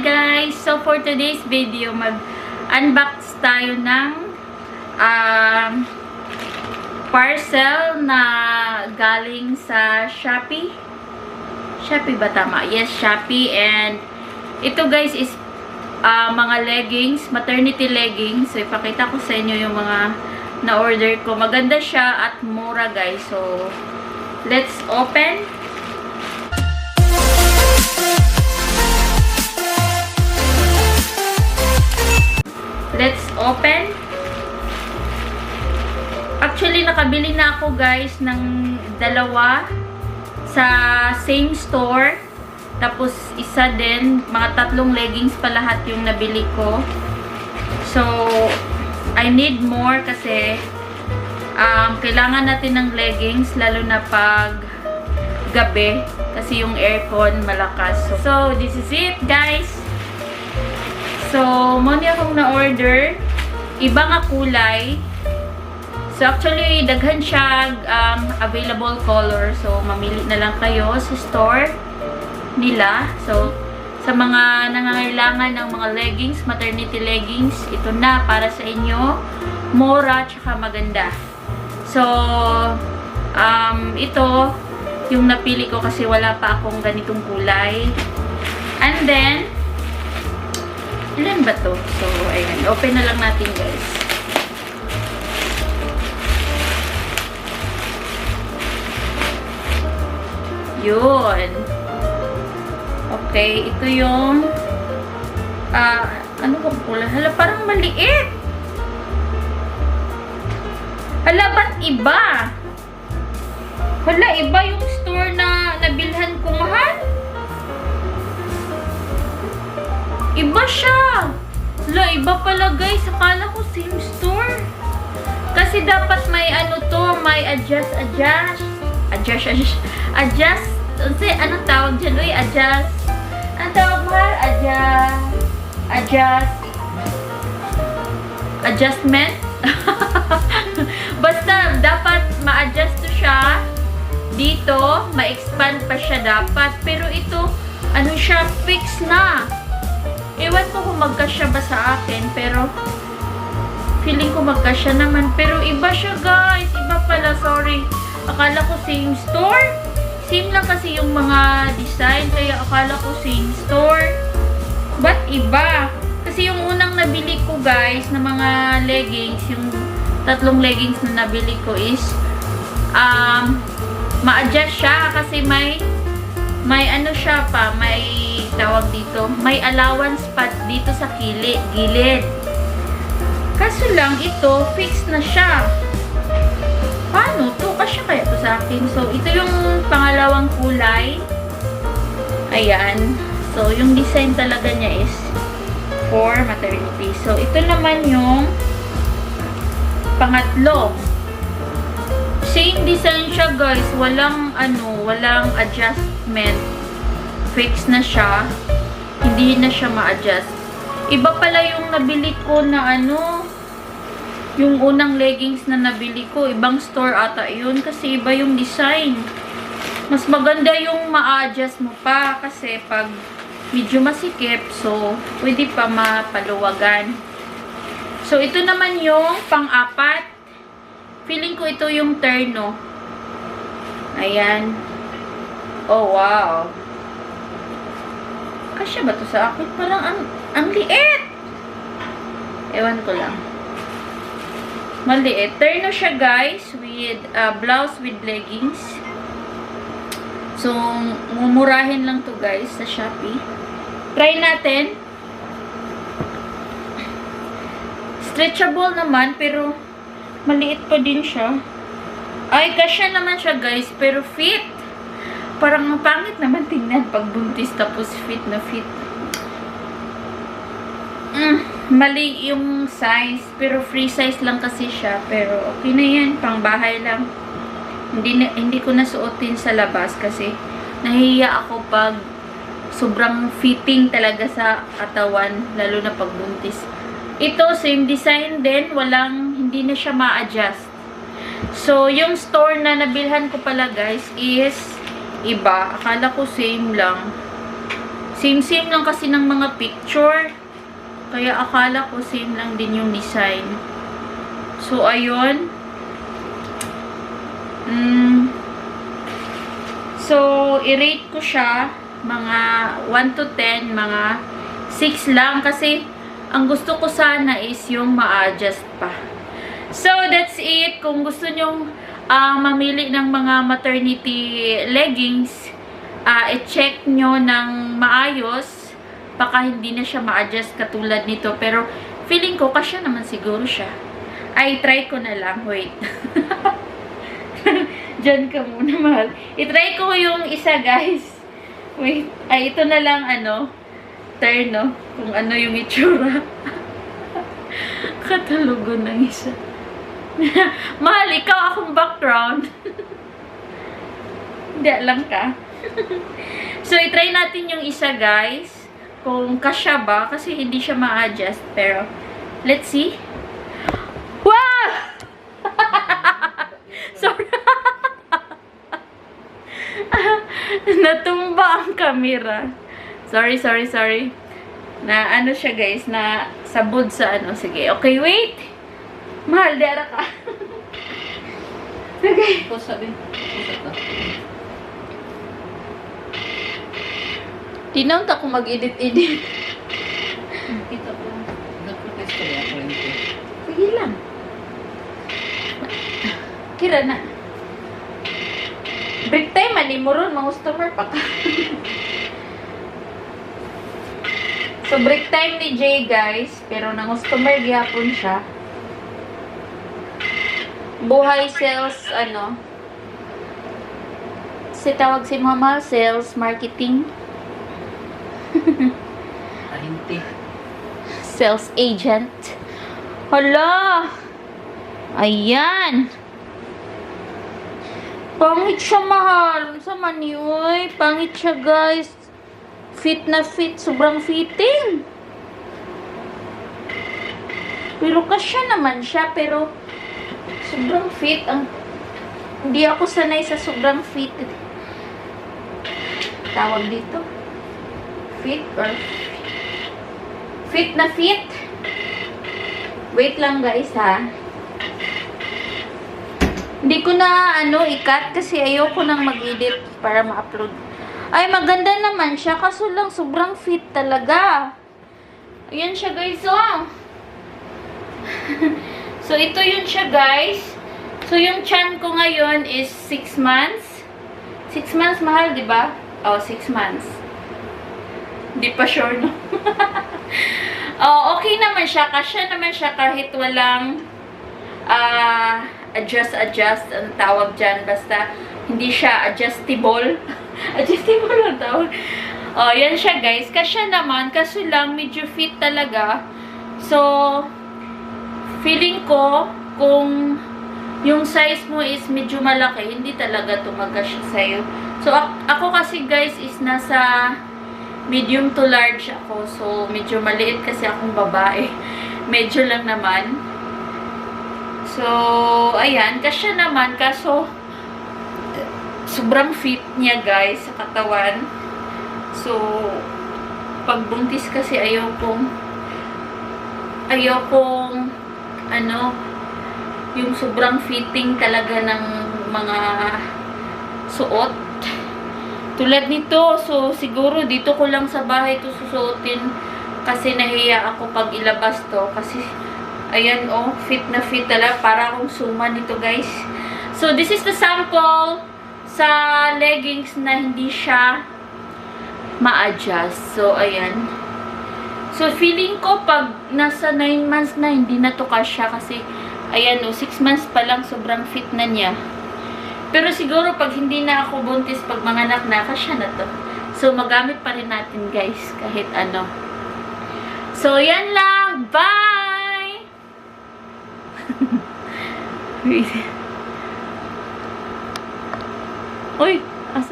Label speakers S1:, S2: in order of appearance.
S1: Hi guys! So for today's video, mag-unbox tayo ng parcel na galing sa Shopee. Shopee ba tama? Yes, Shopee. And ito guys is mga leggings, maternity leggings. So ipakita ko sa inyo yung mga na-order ko. Maganda siya at mura guys. So let's open. Let's open. Actually, nakabili na ako guys ng dalawa sa same store. Tapos, isa din. Mga tatlong leggings pa lahat yung nabili ko. So, I need more kasi kailangan natin ng leggings lalo na pag gabi. Kasi yung aircon malakas. So, this is it guys. So, muna akong na-order. Iba nga kulay. So, actually, daghan siya available color. So, mamili na lang kayo sa store nila. So, sa mga nangangailangan ng mga leggings, maternity leggings, ito na para sa inyo. Mura, tsaka maganda. So, ito, yung napili ko kasi wala pa akong ganitong kulay. And then, ilan ba to? So, ayan. Open na lang natin, guys. Yun. Okay. Ito yung ano bang pula? Hala, parang maliit. Hala, ba't iba? Hala, iba yung store na nabilhan ko, mahal. Iba siya. Wala, iba pala guys. Akala ko same store. Kasi dapat may ano to, may adjust. Anong tawag dyan? Uy, adjust. Anong tawag mo? Adjustment? Basta, dapat ma-adjust to siya. Dito, ma-expand pa siya dapat. Pero ito, ano siya, fix na. Ewan ko kung magkasya ba sa akin, pero feeling ko magkasya naman. Pero iba siya guys. Iba pala, sorry. Akala ko same store. Same lang kasi yung mga design, kaya akala ko same store. But iba. Kasi yung unang nabili ko guys, na mga leggings, yung tatlong leggings na nabili ko is, ma-adjust siya kasi may ano siya pa, may tawag dito, may allowance pa dito sa gilid. Kaso lang, ito, fix na siya. Paano? To, kasya kaya to sa akin. So, ito yung pangalawang kulay. Ayan. So, yung design talaga niya is for maternity. So, ito naman yung pangatlo. Same design siya, guys. Walang adjustment. Fix na siya. Hindi na siya ma-adjust. Iba pala yung nabili ko na yung unang leggings na nabili ko. Ibang store ata yun. Kasi iba yung design. Mas maganda yung ma-adjust mo pa. Kasi pag medyo masikip, so, pwede pa mapaluwagan. So, ito naman yung pang-apat. Feeling ko ito yung terno. Ayan. Oh, wow. Kasya ba to sa akin? Parang ang liit. Ewan ko lang. Maliit. Terno siya guys. With blouse with leggings. So, mumurahin lang to guys sa Shopee. Try natin. Stretchable naman, pero maliit pa din siya. Ay, kasya naman siya guys, pero fit. Parang pangit naman tingnan pag buntis tapos fit na fit. Mali yung size, pero free size lang kasi siya. Pero okay na yan, pang bahay lang. Hindi ko nasuotin sa labas kasi nahihiya ako pag sobrang fitting talaga sa katawan, lalo na pag buntis. Ito, same design din, hindi na siya ma-adjust. So, yung store na nabilhan ko pala guys is iba. Akala ko same lang. Same-same lang kasi ng mga picture. Kaya akala ko same lang din yung design. So, ayun. So, i-rate ko siya mga 1 to 10, mga 6 lang. Kasi, ang gusto ko sana is yung ma-adjust pa. So, that's it. Kung gusto nyong mamili ng mga maternity leggings, i-check nyo ng maayos. Baka hindi na siya ma-adjust katulad nito. Pero, feeling ko, kasya naman siguro siya. Ay, try ko na lang. Wait. Diyan ka muna, mahal. I-try ko yung isa, guys. Wait. Ay, ito na lang, terno. Kung ano yung itsura. Katalugo ng isa. Mahal, ikaw akong background. Hindi, lang ka. So, i-try natin yung isa, guys. Kung kasya ba. Kasi hindi siya ma-adjust. Pero, let's see. Wow! Sorry. Natumba ang camera. Sorry. Na ano siya, guys. Na sabod sa Sige. Okay, wait. Mahal, dara ka. Okay.
S2: Sabi.
S1: Tinawag ako mag-edit-edit.
S2: Kita ko. Nag-protest ko ya, 20.
S1: Sige lang. Kira na. Break time, malimuron. Mga customer pa ka. So, break time ni Jay, guys. Pero nang customer, gihapon siya. Buhay sales, si tawag si Mama, sales, marketing.
S2: Ahinti.
S1: Sales agent. Hala! Ayan! Pangit siya, mahal. Sa maniyoy. Pangit siya, guys. Fit na fit. Sobrang fitting. Pero kasya naman siya. Pero sobrang fit. Hindi ako sanay sa sobrang fit. Tawag dito. Fit or fit na fit. Wait lang, guys, ha. Hindi ko na i-cut kasi ayoko nang mag-edit para ma-upload. Ay, maganda naman siya kaso lang sobrang fit talaga. Ayan siya, guys, oh. So, ito yun siya, guys. So, yung chan ko ngayon is 6 months. 6 months, mahal, di ba? Oh, 6 months. Hindi pa sure, no? Oh, okay naman siya. Kasya naman siya kahit walang adjust ang tawag dyan. Basta, hindi siya adjustable. Adjustable ang tawag. Oh, yan siya, guys. Kasya naman. Kaso lang, medyo fit talaga. So, feeling ko, kung yung size mo is medyo malaki, hindi talaga tumaga siya sa'yo. So, ako kasi, guys, is nasa medium to large ako. So, medyo maliit kasi akong babae. Medyo lang naman. So, ayan. Kasya naman. Kaso, sobrang fit niya, guys, sa katawan. So, pagbuntis kasi ayokong yung sobrang fitting talaga ng mga suot. Tulad nito, so siguro dito ko lang sa bahay to susuotin kasi nahiya ako pag ilabas to kasi ayan, oh, fit na fit talaga, para akong suma nito, guys. So this is the sample sa leggings na hindi siya ma-adjust. So ayan. So feeling ko pag nasa 9 months na hindi na to kasya kasi ayan, oh, 6 months pa lang sobrang fit na niya. Pero siguro pag hindi na ako buntis, pag manganak na, kasya na to. So, magamit pa rin natin, guys, kahit ano. So, yan lang. Bye! Uy.